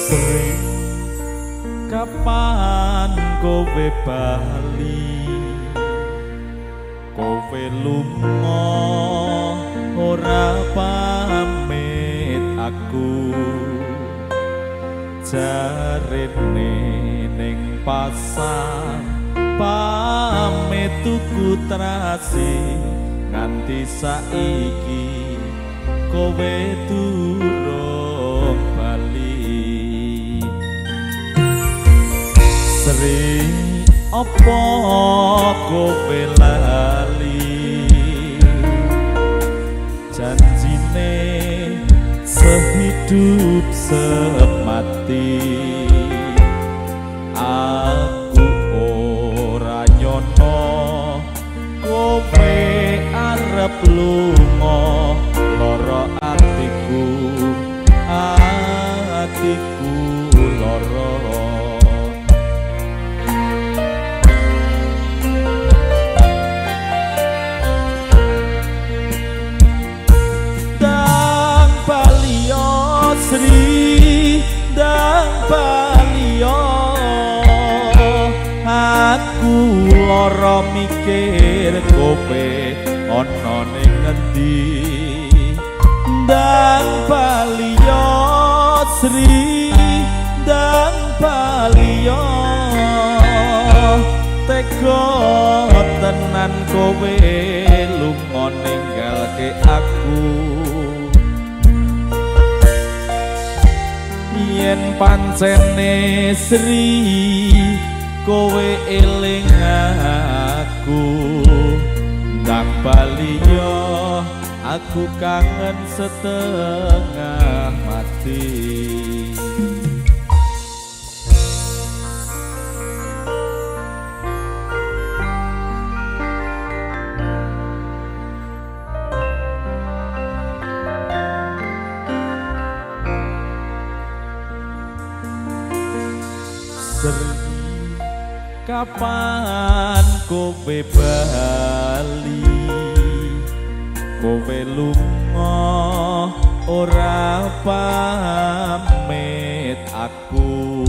Sri, kapan kowe bali? Kowe lunga ora pamit aku. Jarene ning pasar pamit tuku terasi, nganti saiki kowe durung bali. Sri, apa kowe lali janjine sehidup semati? Aku ora nyono kowe arep lunga, lara atiku, atiku lara. Dang baliyo Sri, dang baliyo, aku lara mikir kowe ana ning ngendi. Dang baliyo Sri, dang baliyo, tega tenan kowe lunga ninggalke aku. Yen pancene Sri kowe eling aku, ndang baliyo, aku kangen setengah mati. Sri, kapan kowe bali? Kowe lunga ora pamit aku.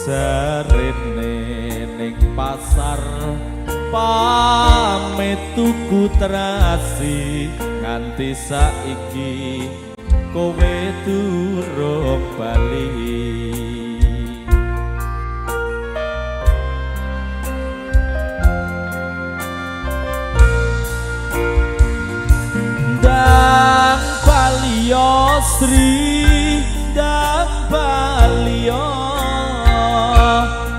Jarene ning pasar pamit tuku terasi, nganti saiki kowe durung bali. Dang baliyo Sri, dang baliyo,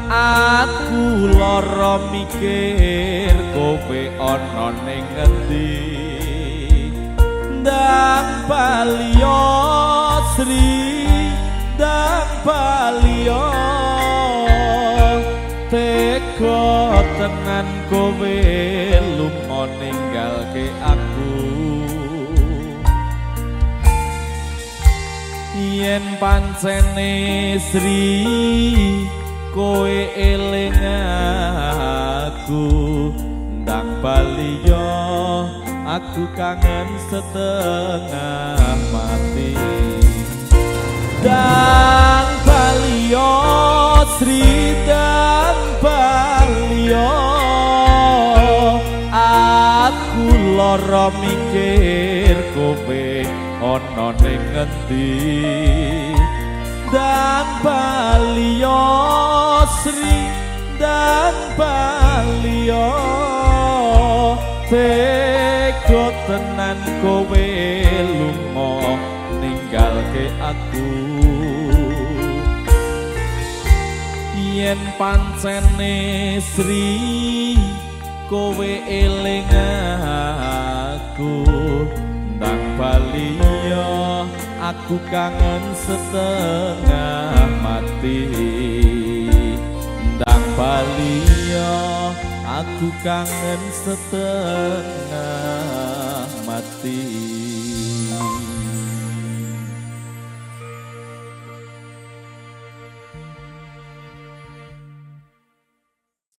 aku lara mikir kowe ana ning ngendi. Dang baliyo Sri, dang baliyo, tega tenan kowe lunga ninggalke aku. Yen pancene Sri kowe eling aku, ndang baliyo, aku kangen setengah mati. Dang baliyo Sri, dang baliyo, aku lara mikir kowe ana ning ngendi. Dang baliyo Sri, dang baliyo, tega tenan kowe lunga ninggalke aku. Yen pancene Sri kowe eling aku, ndang baliyo, aku kangen setengah mati. Ndang baliyo, aku kangen setengah mati.